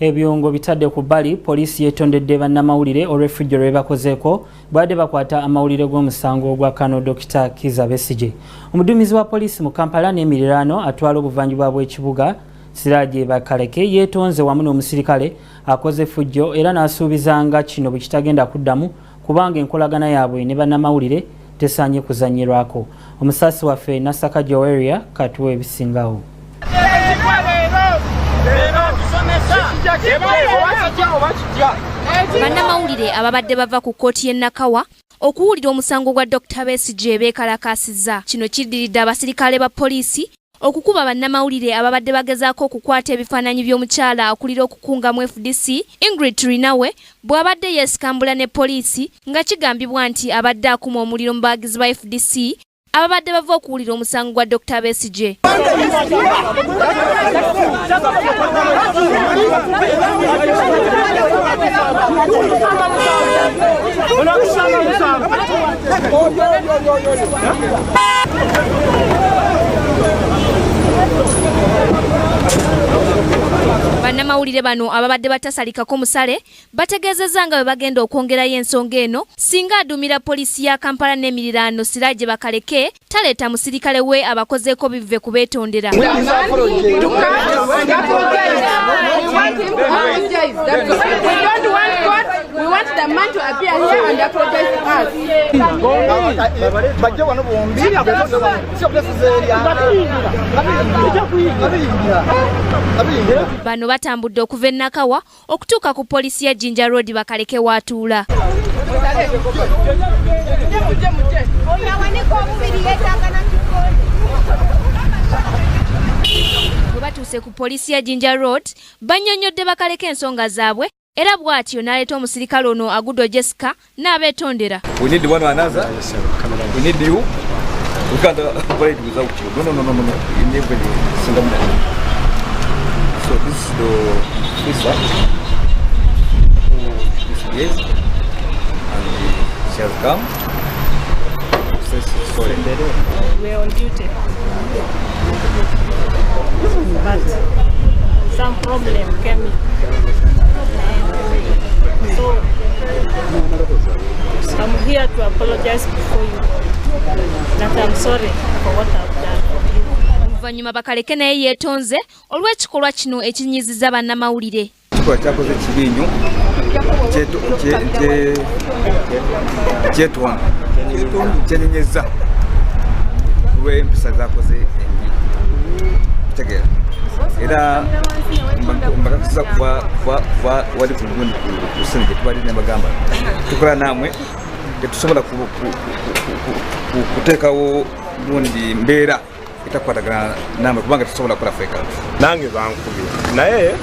Ebyo ng'obitadde ku bbali, poliisi yeetondedde bannamawulire olw'effujjo lwe bakozeeko bwabadde bakwata amawulire g'omusango gwa Kano Dokita Kizza Besigye. Omuduumizi wa poliisi mu Kampala n'emiriraano atwala obuvanjuba bw'ekibuga Siraje Bakaleke yeetonze wamu n'omusirikale akoze effujjo era n'asuubiza nga kino bwe kitagenda kuddamu kubanga enkolagana yaabwe ne bannamawulire tesaanye kuzannyirwako. Omusaasi waffe Nasaka Joweria katuwa ebisingawo. Bannamawulire ababadde bava ku kkooti y'e Nakawa okuwulira omusango gwa Dr. Besigye beekalakaasizza. Kino kiddiridde abasirikale ba poliisi okukuba bannamawulire ababadde bagezaako okukwata ebifaananyi by'omukyala akulira okukunga mu FDC Ingrid Turinawe bw'abadde yeesikambula ne poliisi nga kigambibwa nti abadde akuma omuliro mu bawagizi ba FDC ababadde bava okuwulira omusango gwa Dr. Besigye. Bannamawulire bano ababadde batasalikako musale bategeezezza nga bwe bagenda okwongerayo ensonga eno singa aduumira poliisi ya Kampala n'emiriraano Siraje Bakaleke taleeta musirikale we abakozeeko bivve kubeetondera. Bano batambudde okuva e Nakawa okutuuka ku poliisi ya Jinja Road Bakaleke w'atuula. Bwe batuuse ku poliisi ya Jinja Road bannyonnyodde Bakaleke ensonga zaabwe era bw'atyo n'aleeta omusirikale ono Agudo Jessica n'abeetondera. We need one another. We need you. We can't operate without you. No, no, no, no, no, no. In every single minute. So this is the officer who misbehaved and she has come to say sorry. We're on duty. But some problem came in. So I'm here to apologize before you that I'm sorry for what I've done. Oluvannyuma Bakaleke naye yeetonze olw'ekikolwa kino ekinyiizizza bannamawulire. Ekikolwa kyakoze kibi nnyo, kyetwanga kyenyenyeza olw'empisa zakoze embi kutegeera era mbakakasiza kuva wali ku gundi ku sene gye tubadde ne bagamba tukola naamwe tetusobola kuteekawo gundi mbeera etakwatagana namwe kubanga tetusobola kukola ffeka. Nange bankubye naye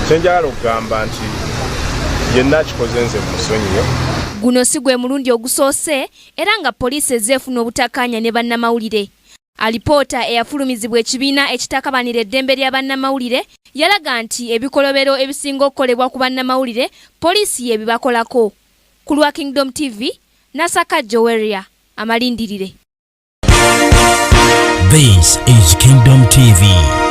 kyenjagala okugamba nti yenna akikoze nze musonyiye. Guno si gwe mulundi ogusoose era nga poliisi ezze efuna obutakkaanya ne bannamawulire. Alipoota eyafulumizibwa ekibiina ekitakabanira eddembe lya bannamawulire yalaga nti ebikolobero ebisinga okukolebwa ku bannamawulire poliisi y'ebibakolako. Ku lwa Kingdom TV, Nasaka Joweria, amalindirire. This is Kingdom TV.